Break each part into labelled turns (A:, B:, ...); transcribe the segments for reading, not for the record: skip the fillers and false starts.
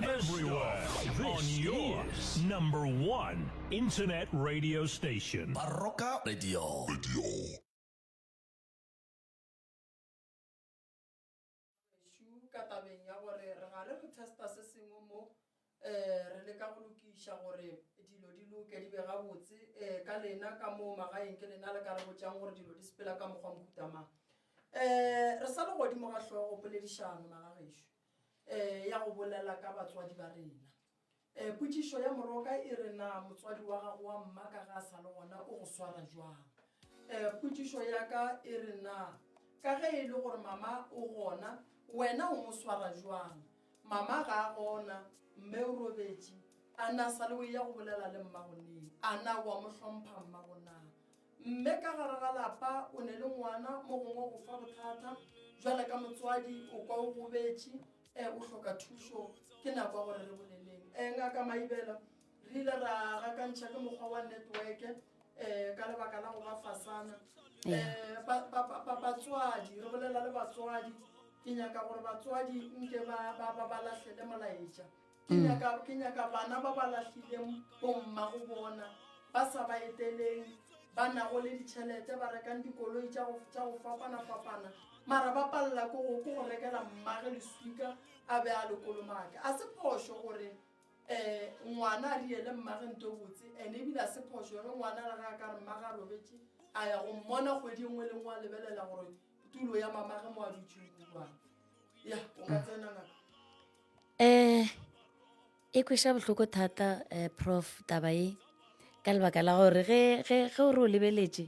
A: Never
B: Everywhere
A: stop.
B: on
A: This
B: your
A: is
B: number one internet radio station.
C: Baroka Radio.
D: Šu ka tabeng ya gore re gare re testa se sengwe mo um re leka go lokiša gore dilo di loke di be gabotse um ka lena ka mo magaeng ke lena le ka re botšang gore dilo di sepela ka mokgwa mohuta mang um re sa le godimo ga hlogo poledišano magagešo um ya go bolela ka batswadi ba rena um potšišo ya moroka e re na motswadi wa gago wa mma ka ga a sa le gona o go swara jwang um potšišo ya ka e re na ka ge e le gore mama o gona wena o mo swara jwang mama ga a gona mme o robetše a na sa le o ya go bolela le mmago neng a na wa mo hlompha mmago na Mme ka gare ga lapa o ne le ngwana mo gongwe go fa bothata jwale ka motswadi o kwa o gobetše um o hloka thušo ke nako ya gore re boleleng um ngaka Maibela re ile ra gakantšha ke mokgwa wa network um ka lebaka la go ba fasana um batswadi re bolela le batswadi ke nyaka gore batswadi nke ba ba ba ba lahlele molaetša Ke nyaka, ke nyaka bana ba ba lahlileng bomma go bona, ba sa ba eteleng, ba nago le ditšhelete, ba rekang dikoloi tša go, tša go fapana-fapana, mara ba palela ko go, ko go rekela mmage leswika a be a le kolomake. A se phošo gore um ngwana a riele mmage nto e botse, and ebile a se phošo ge ngwana le ge a ka re mmage a robetše, a ya go mmona kgwedi e nngwe le nngwe a lebelela gore tulo ya mamage mo a dutšeng jwang. Ya, o ka tsena ngaka.
E: Um e kweša bohloko thata um prof taba e ka lebaka la gore ge ge ge o re o lebeletše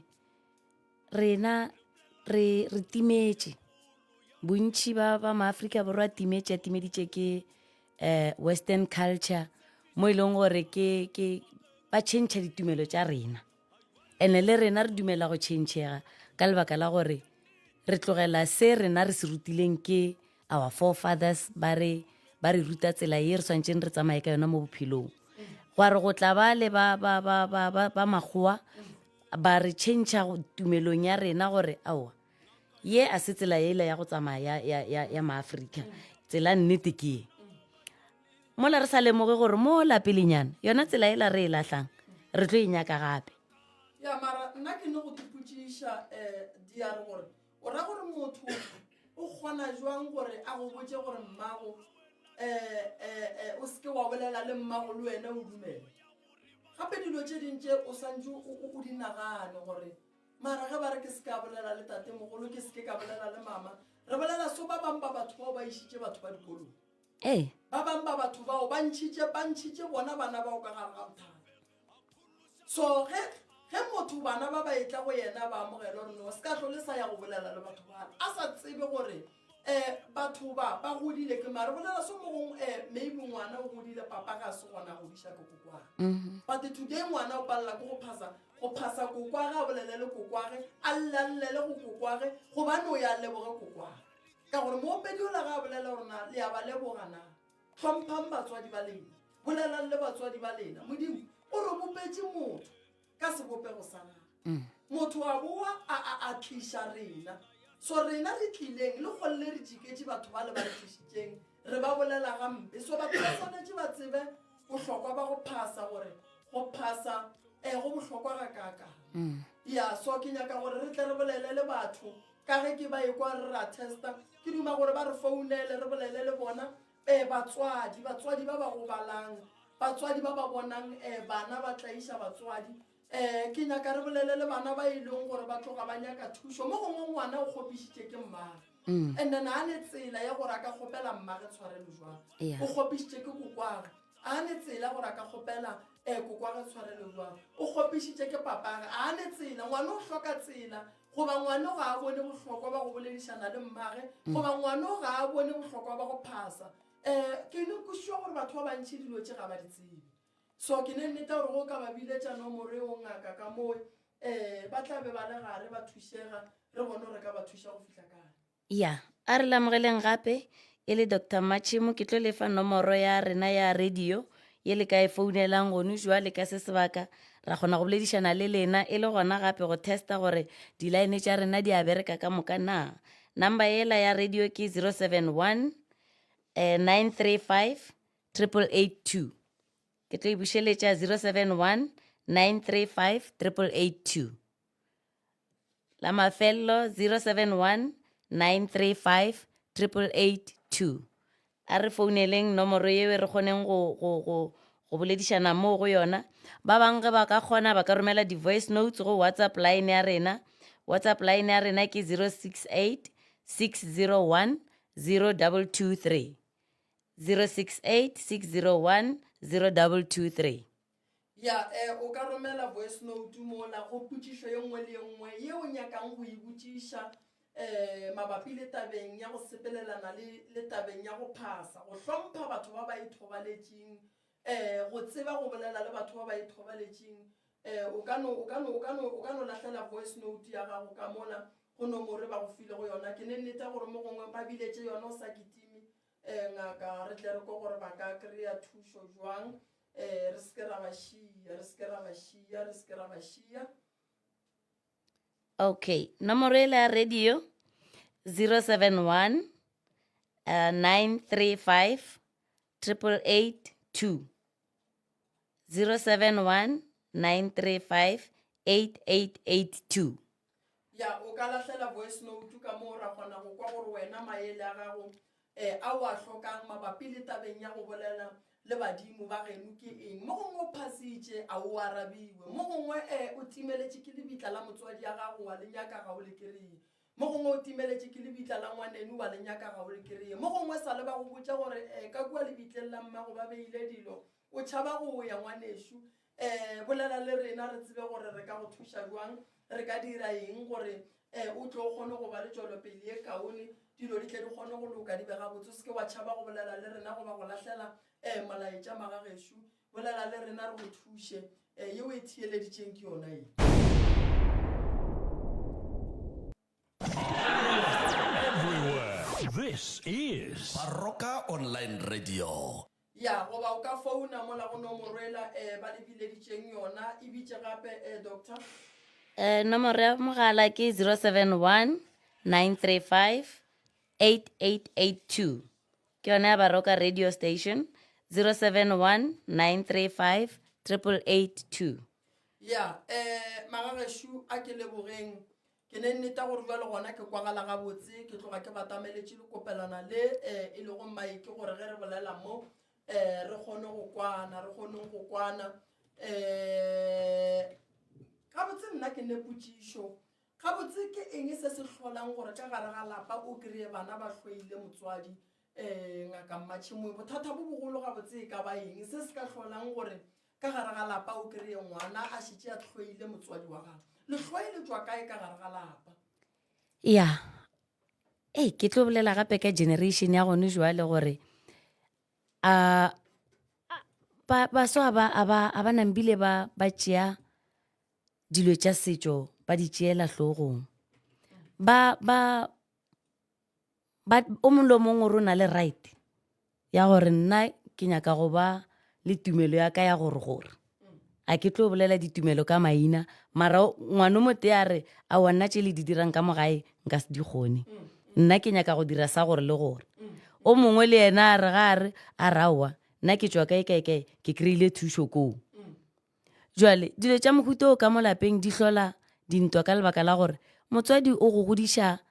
E: rena re re timetše bontši ba ba maafrika borwa timetše a timeditše ke um western culture mo e leng gore ke ke ba change ditumelo tša rena ene le rena re dumela go changega ka lebaka la gore re tlogela se rena re se rutileng ke our forefathers ba re ba re ruta tsela ye re swanetšeng re tsamaye ka yona mo bophelong gwa re go tla ba le ba ba ba ba ba ba makgowa ba re change tumelong ya rena gore aowa ye a se tsela yela ya go tsamaya ya ya ya maafrika tsela nnete ke ye mola re sa lemoge gore mo lapelenyana yona tsela ela re e lahlang re tlo e nyaka gape
D: ya mara nna ke ne go tipotšiša um eh, diare gore O ra gore motho o kgona jwang gore a go botše gore mmago um o seke wa bolela le mmago le wena o dumele? Gape dilo tše ding tše o swantše o di nagane gore mara ge ba re ke se ka bolela le tatemogolo ke seke ka bolela le mama re bolela so ba bangwe ba batho bao ba išitše batho ba dikolong
E: ee
D: ba bangwe ba batho bao ba ntšhitše ba ntšhitše bona bana bao ka gare ga bothata so ge ge motho bana ba ba etla go yena ba amogela gore no se ka hlole sa ya go bolela le batho bana a sa tsebe gore um batho ba ba godile ke mare bolela so mogong um eh, maybe ngwana o godile papa ga se gona go diša ke kokwage mhm. but today ngwana o palela ke go phasa go phasa kokwage a bolele le kokwage a llalele go kokwage gobane o ya leboge kokwage ka gore moopedi ola ga a bolela gore na le ya ba leboga na Hlomphang batswadi ba lena. Bolelang le batswadi ba lena. Modimo o re bopetše motho ka sebopego sa gagwe. Mm. Motho a boa a a a tliša rena. So rena re tlileng le golle re jiketše batho ba le ba re tlišitšeng re ba bolela gampe. So batho ba swanetše ba tsebe bohlokwa ba go phasa gore go phasa eh go bohlokwa ga kaakang. Mm. Ya so ke nyaka gore re tle re bolele le batho Ka ge ke ba ekwa re ra testa, ke duma gore ba re founele re bolele le bona. Ee, batswadi, batswadi ba ba gobalang, batswadi ba ba bonang um bana ba tlaiša batswadi. Um ke nyaka re bolele le bana ba e leng gore ba tloga ba nyaka thušo. Mo gongwe ngwana o kgopišitše ke mmage. Mm. And then a ne tsela ya gore a ka kgopela mmage tshwarelo jwang. O kgopišitše ke kokwage. A ne tsela gore a ka kgopela um kokwage tshwarelo jwang. O kgopišitše ke papage. A ne tsela. Ngwana o hloka tsela Goba ngwano ga a bone bohlokwa ba go boledišana le mmage, mm. goba ngwano ga a bone bohlokwa ba go phasa. Um ke ne kwešiša gore batho ba bantši dilo tše ga ba di tsebe. So ke ne nnete gore go ka ba biletša nomoro eo ngaka ka moo um ba tla be ba le gare ba thušega re bone gore ka ba thuša go fihla kae.
E: Ya, a re lamogeleng gape e le Doctor Mmatšhemo ke tlo lefa nomoro ya rena ya radio ye le ka e founelang gone jwale ka se sebaka ra kgona go boledišana le lena e le gona gape go testa gore di-line tša rena di a bereka ka moka na. Number yela ya radio ke 071 eh, 935 8882. Ke tlo e bušeletša 071 935 8882. La mafello 071 935 8882. A re founeleng nomoro yeo re kgoneng go, go, go, go boledišana moo go yona. Ba bangwe ge ba ka kgona ba ka romela di-voice notes go WhatsApp line ya rena. WhatsApp line ya rena ke 068 601 0223. 068 601 0223.
D: Ya, eh, o ka romela voice note mola go potšišo ye nngwe le ye nngwe ye o nyakang go e botšiša eh, mabapi le tabeng ya go sepelelana le, le tabeng ya go phasa, go hlompha batho ba ba ithobaletšeng, eh, go tseba go bolela le batho ba ba ithobaletšeng. Eh, o ka no, o ka no, o ka no, o ka no lahlela voice note ya gago ka mola go nomoro e ba go file go yona. Ke ne nnete ya gore mo gongwe ba biletše yona o sa kitime, eh, ngaka, re tle re kwe gore ba ka kry-a thušo jwang. Eh, re se ke ra ba šia, re se ke ra ba šia, re se ke ra ba šia.
E: Okay, nomoro ele ya radio 071 935 8882. 071 935 8882.
D: Ya, o ka lahlela voice note ka moo ra kgona go kwa gore wena maele a gago um a o a hlokang mabapi le tabeng ya go bolela le badimo ba geno ke eng. Mo gongwe o phasitše, a o arabiwe. Mo gongwe um o timeletše ke lebitla la motswadi ya gago wa le nyaka ga o le kry-e. Mo gongwe o timeletše ke lebitla la ngwaneno wa le nyaka ga o le kry-e. Mo gongwe sa le ba go botša gore um ka kua lebitleng la mmago ba beile dilo, o tšhaba go ya ngwanešu. Um bolela le rena re tsebe gore re ka go thuša bjang, re ka dira eng gore um o tlo kgone go ba le tšwelopele ye kaone, dilo di tle di kgone go loka di be gabotse. O se ke wa tšhaba go bolela le rena goba go lahlela um molaetša magagešo. Bolela le rena re go thuše. Um ye o e theeleditšeng ke yona ye.
B: Everywhere. This is
A: Baroka Online Radio.
D: Ya, goba o ka founa mola go nomoro ela eh, ba le bileditšeng yona. E bitše gape eh, doctor.
E: Eh, nomoro ya mogala ke 071 935 8882. Ke yona ya Baroka Radio Station 071 935 8882.
D: Ya, eh, magagešo a ke lebogeng. Ke ne nneta gore bjale gona ke kwagala gabotse, ke tloga ke batameletše lekopelwana le eh, e lego maeke gore ge re bolela mo eh, re kgone go kwana, re kgoneng go kwana. Eh, gabotse nna ke ne potšišo, gabotse ke eng se se hlolang gore ka gare ga lapa o kry-e bana ba hloile motswadi um ngaka Mmatšhimoe? Bothata bo bogolo gabotse e ka ba eng se se ka hlolang gore Ka gare ga lapa o kry-e ngwana a šetše a hloile motswadi wa gagwe. Lehloe le tšwa kae ka gare ga lapa?
E: Ya, ei ke tlo bolela gape ka generation ya gone jwale gore a ba baswa ba a ba a ba nambile ba ba tšea dilo tša setšo ba di tšeela hlogong. Ba ba ba o mongwe le o mongwe o re o na le right ya gore nna ke nyaka go ba le tumelo ya ka ya gore gore a ke tlo bolela ditumelo ka maina mara ngwana o motee a re aowa nna tše le di dirang ka mo gae nka se di kgone nna ke nyaka go dira sa gore le gore o mongwe le yena a re ga a re a re aowa nna ke tšwa kae kae kae ke kry-ile thušo koo Jwale dilo tša mohuta o ka mo lapeng di hlola dintwa ka lebaka la gore motswadi o go godiša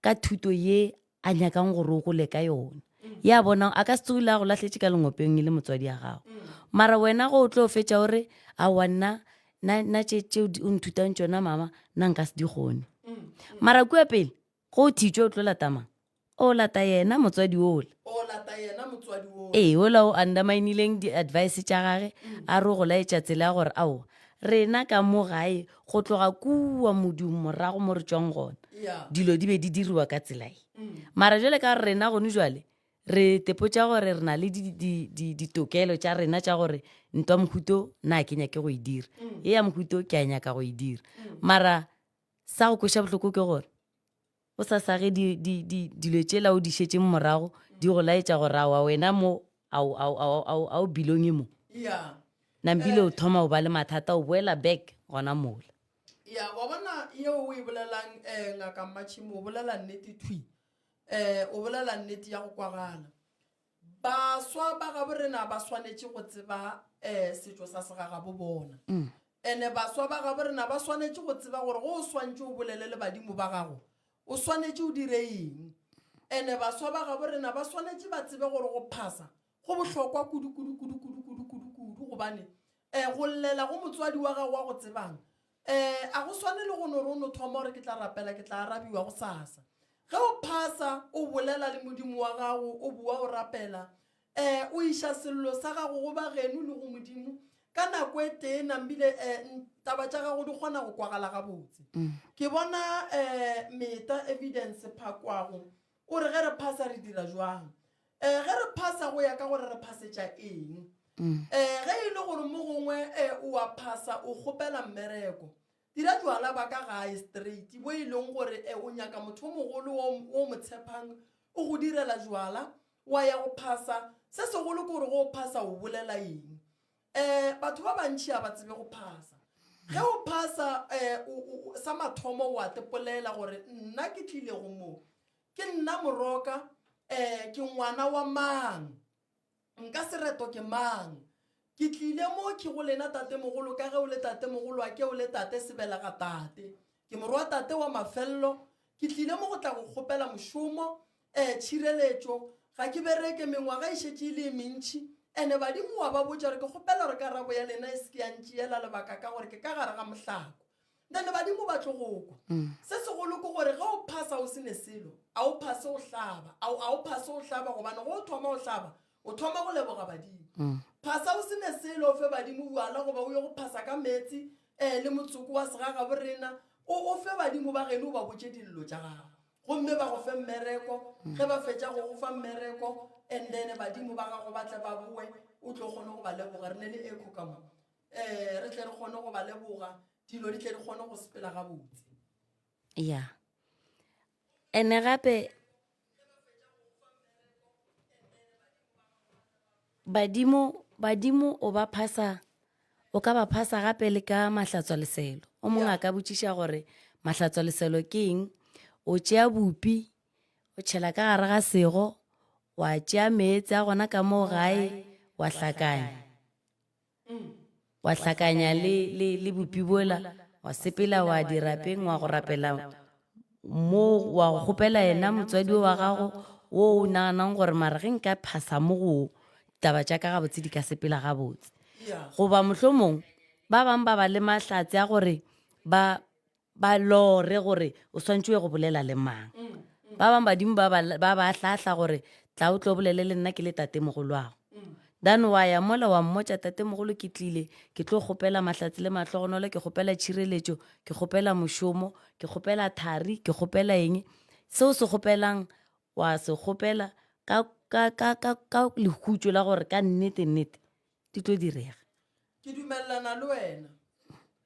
E: ka thuto ye a nyakang gore o gole ka yona ya bonang a ka se tsogile a go lahletše ka lengopeng e le motswadi ya gago mara wena go o tlo fetša o re aowa nna nna tše tšeo o nthutang tšona mama nna nka se di kgone mara kua pele go o thitšwe o tlo lata mang o lata yena motswadi ola
D: o lata yena motswadi ola
E: ee ola o underminileng di-advice tša gage a re o go laetša tsela ya gore aowa rena ka mo gae go tloga kua modung morago mo re tšwang gona
D: Yeah.
E: dilo di be di diriwa ka tsela e mara jale ka gore rena gone jale re tepotša gore re na le ditokelo tša rena tša gore ntwa mohuto nna ke nyake go e dira e ya mohuto ke a nyaka go e dira mara sa go kweša bohloko ke gore o sa sa ge dilo tšela o di šetšeng morago di go laetša gore aowa wena mo a o belonge mo.
D: Yeah.
E: Nambile o thoma o ba le mathata o boela back gona mola.
D: Ya, wa bona yeo o e bolelang um ngaka Mmatšhimo, o bolela nnete thwi. Um o bolela nnete ya go kwagala. Baswa ba gabo rena ba swanetše go tseba um setšo sa segagabo bona. Ene baswa ba gabo rena ba swanetše go tseba gore go o swantše o bolele le badimo ba gago, o swanetše o dire eng. Ene baswa ba gabo rena ba swanetše ba tsebe gore go phasa go bohlokwa kudu kudu kudu kudu kudu kudu kudu gobane um go llela go motswadi wa gago wa go tsebang um a go swane le go no re o no thoma gore ke tla rapela ke tla arabiwa go sasa. Ge o phasa o bolela le Modimo wa gago o boa o rapela um o iša sello sa gago go ba geno le go Modimo ka nako e tee nambile um taba tša gago di kgona go kwagala gabotse. Ke bona um meta evidence phakwago o re ge re phasa re dira jwang? Um ge re phasa go ya ka gore re phasetša eng. Um ge e le gore mo gongwe um o a phasa o kgopela mmereko, dira jwala ba ka gae straight bo e leng gore um o nyaka motho o mogolo wo mo tshepang o go direla jwala wa ya go phasa. Se segolo ke gore ge o phasa o bolela eng. Um batho ba bantši ga ba tsebe go phasa. Ge o phasa um sa mathomo wa tepolela gore nna ke tlilego mo Ke nna Moroka, eh, ke ngwana wa mang? Nka sereto ke mang? Ke tlile mo ke go lena tatemogolo ka ge o le tatemogolo wa ke o le tate sebelega tate. Ke morwa tate wa mafello. Ke tlile mo go tla go kgopela mošomo, eh, tšhireletšo. Ga ke bereke, mengwaga e šetše e le e mentši. Ene badimo wa ba botša gore ke kgopela gore karabo ya lena e se ke ya ntšeela lebaka ka gore ke ka gare ga mohlako. Then badimo ba tlo go kwa. Se segolo ke gore ge o phasa o se ne selo, a o phase o hlaba, a o phase o hlaba gobane ge o thoma o hlaba, o thoma go leboga badimo. Phasa o se ne selo o fe badimo bjala goba o ye go phasa ka meetse um le motsoko wa segagabo rena, o o fe badimo ba geno o ba botše dillo tša gago. Gomme ba go fe mmereko, ge ba fetša go go fa mmereko and then badimo ba gago ba tle ba boe o tlo kgone go ba leboga. Re ne le echo ka mo. um re tle re kgone go ba leboga dilo di tle di kgone go sepela gabotse
E: ya ene gape badimo badimo o ba phasa o ka ba phasa gape le ka mahlatswa leselo o mongwe a ka botšiša gore mahlatswa leselo ke eng o tšea bupi o tšhela ka gare ga sego wa tšea meetse a gona ka moo gae wa hlakanya wa hlakanya le, le, le bupi bola wa sepela wa dirapeng wa go rapela mo wa go kgopela yena motswadi wa gago wo o naganang gore mara ge nka phasa mo go taba tša ka gabotse di ka sepela gabotse goba mohlomong ba bangwe ba ba le mahlatse a gore ba ba lore gore o swantse o ye go bolela le mang ba bangwe badimo ba ba ba hlahla gore tla o tlo bolele le nna ke le tatemogolwago then wa ya mola wa mmotša tatemogolo ke tlile ke tlo kgopela mahlatse le mahlogonolo ke kgopela tšhireletšo ke kgopela mošomo ke kgopela thari ke kgopela eng seo se kgopelang wa se kgopela ka ka ka ka ka lehutšo la gore ka nnete nnete di tlo direga
D: Ke dumelelana le wena.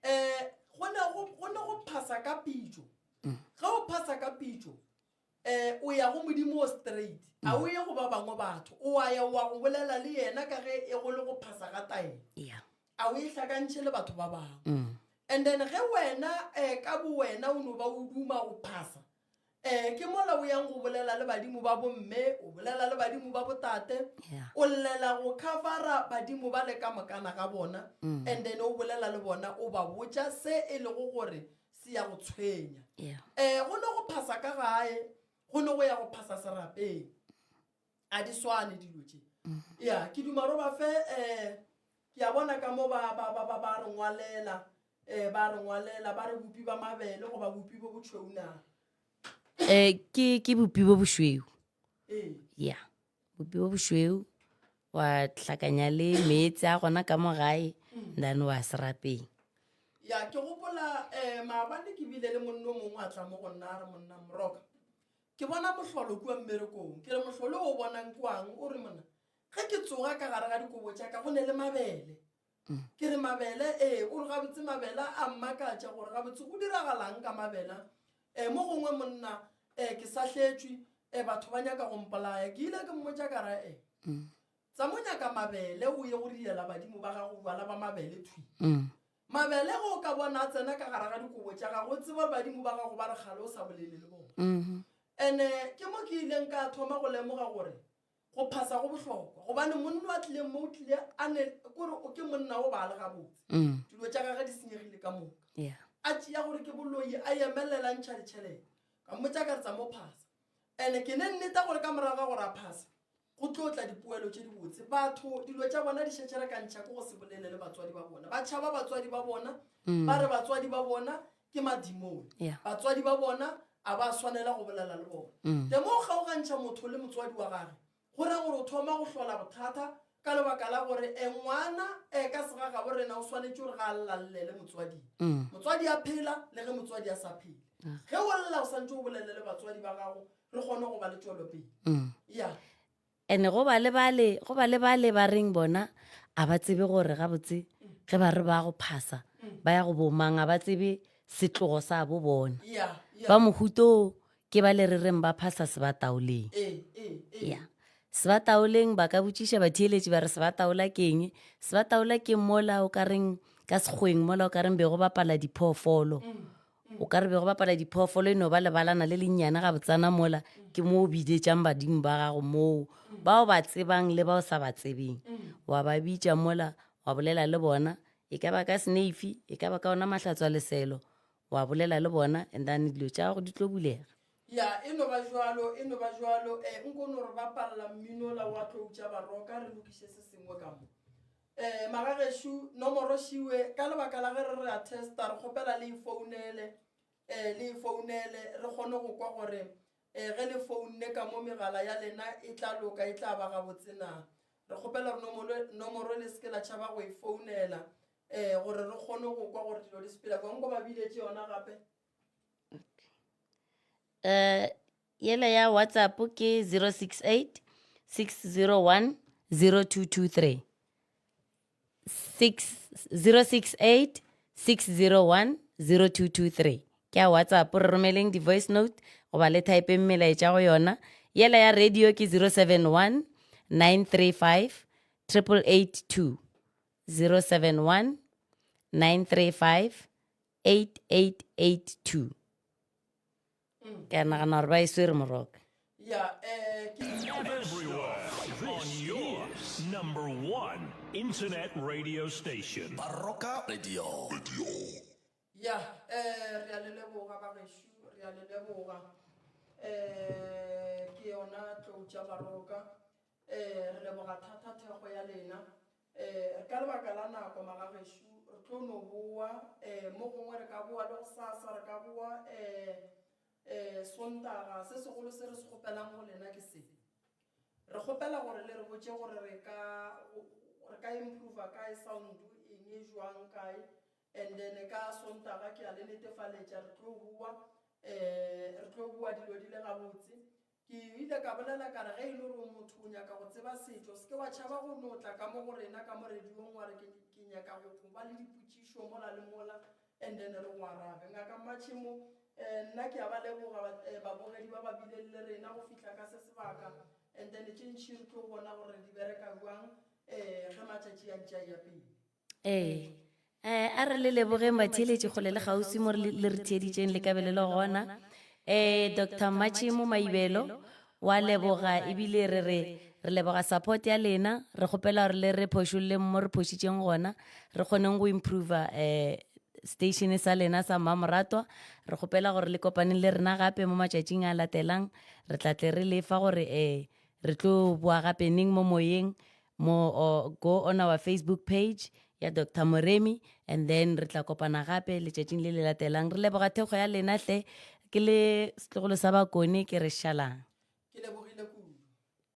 D: Um go ne go go ne go phasa ka pitšo. Ge o phasa ka pitšo um o ya go Modimo o straight. A o ye go ba bangwe batho. O a ya wa go bolela le yena ka ge e go le go phasa ga taelo.
E: Yeah.
D: A o e hlakantšhe le batho ba bangwe. And then ge wena um ka bo wena o no ba o duma go phasa um ke mola o yang go bolela le badimo ba bomme o bolela le badimo ba botate
E: Yeah.
D: o llela go covera badimo ba le ka mokana ga bona mm. and then o bolela le bona o ba botša se e lego gore se ya go tshwenya
E: Yeah.
D: um go ne go phasa ka gae go ne go ya go phasa serapeng a di swane dilo tše ya ke duma ro ba fe um ke a bona ka mo ba ba ba ba ba re ngwalela um ba re ngwalela ba re bopi ba mabele goba bopi bo botšhweu na
E: um ke ke bopi bo bošweu
D: ee
E: ya bopi bo bošweu wa hlakanya le meetse a gona ka mo gae then wa serapeng
D: ya ke gopola um maabane ke bile le monno mongwe a tla mo go nna a re monna moroka Ke bona mohlolo kua mmerekong. Ke re, Mohlolo o bonang kwang? O re, Monna, ge ke tsoga ka gare ga dikobo tša ka go ne le mabele. Ke re, Mabele? Ee. O re, Gabotse mabele a mmakatša gore gabotse go diragalang ka mabele a. E, mo gongwe monna, e, ke sahletšwe, e, batho ba nyaka go mpolaya. Ke ile ke mmotša ka ra, E, tsamo nyaka mabele o ye go riela badimo ba gago bjala ba mabele thwi. Mabele ge o ka bona a tsena ka gare ga dikobo tša gago, o tsebe gore badimo ba gago ba re kgale o sa bolele le bona. And-e ke mo ke ileng ka thoma go lemoga gore Go phasa go bohlokwa gobane monna a tlileng mo o tlile a ne kore o ke monna o ba le gabotse. Dilo tša gage di senyegile ka moka. A tšea gore ke boloi a emelela ntšha ditšhelete. Ka mmotša ka re tsa mo phasa. Ene ke ne nneta gore ka morago ga gore a phase go tlo tla dipoelo tše dibotse. Batho dilo tša bona di šetše re ka ntšha ke go se bolele le batswadi ba bona. Ba tšhaba batswadi ba bona, ba re batswadi ba bona ke madimone. Batswadi ba bona a ba swanela go bolela le bona. The mo o kgaogantšha motho le motswadi wa gage, go ra gore o thoma go hlola bothata ka lebaka la gore e ngwana e ka segagabo rena o swanetše gore ga a llallele motswading. Motswadi a phela le ge motswadi a sa phele. Ge o lla o santše o bolele le batswadi ba gago re kgone go ba le tšwelopele. Ya.
E: And go ba le bale, go ba le bale ba reng bona a ba tsebe gore gabotse ge ba re ba go phasa ba ya go bomang a ba tsebe setlogo sa bo bona.
D: Ya, ya.
E: Ba mohuto ke ba le re reng ba phasa sebataoleng.
D: Ee, ee, ee.
E: Ya. Sebataoleng ba ka botšiša batheeletši ba re sebataola ke eng? Sebataola ke mola o ka reng ka sekgweng mola o ka reng be go bapala diphoofolo. O ka re be go bapala diphoofolo e no ba lebalana le lennyane gabotsana mola ke mo o bidetšang badimo ba gago moo ba o ba tsebang le ba o sa ba tsebeng. Wa ba bitša mola wa bolela le bona e ka ba ka seneifi e ka ba ka ona mahlatswa leselo wa bolela le bona and then dilo tša gago di tlo bulega.
D: Ya e no ba jwalo e no ba jwalo um nko no re bapalla mmino la wa tlo utša baroka re lokiše se sengwe ka mo. Um magagešo nomoro šiwe ka lebaka la ge re re a testa re kgopela le e founele um le e founele re kgone go kwa gore um ge le founne ka mo megala ya lena e tla loka e tla ba gabotse na. Re kgopela gore nomoro le seke la tšhaba go e founela um gore re kgone go kwa gore dilo di sepela jwang. Nko ba biletše yona gape.
E: Um yela ya WhatsApp ke 068 601 0223. 6 068 601 0223 ke ya WhatsApp re romeleng di-voice note goba le typeng melaetša go yona. Yela ya radio ke 071 935 8882 071 935 8882. Ke a nagana gore ba e swere moroka.
D: Ya, eh, ke
B: Everywhere. On your number one internet radio station.
A: Baroka Radio.
D: Ya, eh, re a le leboga bagešo, re a le leboga. Eh, ke yona tlou tša Baroka. Eh, re leboga thata thekgo ya lena. Eh, ka lebaka la nako magagešo, re tlo no boa, eh, mo gongwe re ka boa le gosasa, re ka boa, eh, eh, Sontaga. Se segolo se re se kgopelang go lena ke se. Re kgopela gore le re botše gore re ka, re ka improve-a kae sound, eng, jwang, kae. And then ka Sontaga ke a le netefaletša re tlo boa, eh, re tlo boa dilo di le gabotse. Ke ile ka bolela ka re ge e le gore o motho o nyaka go tseba setšo, se ke wa tšhaba go no tla ka mo go rena ka mo radiong wa re ke, ke nyaka go, go ba le dipotšišo mola le mola and then re go arabe. Ngaka Mmatšhemo, eh, nna ke a ba leboga ba, eh, babogedi ba ba bileng le rena go fihla ka se sebaka and then tše ntši re tlo bona gore di bereka bjang eh, ge matšatši a ntše a eya pele.
E: Ee. Eh, a re le lebogeng batheeletši kgole le kgauswi mo re le re theeditšeng le ka be le le gona. Eh, Dr. Matšhemo Maibelo wa leboga ebile re re re leboga support ya lena re kgopela gore le re phošolleng mo re phošitšeng gona re kgoneng go improve eh station sa lena sa Mmamoratwa re kgopela gore le kopaneng le rena gape mo matšatšing a latelang re tla tle re lefa gore eh re tlo boa gape neng mo moyeng mo or go on our Facebook page ya Doctor Moremi and then re tla kopana gape letšatšing le le latelang. Re leboga thekgo ya lena hle. Ke le setlogolo sa Bakone ke re šalang.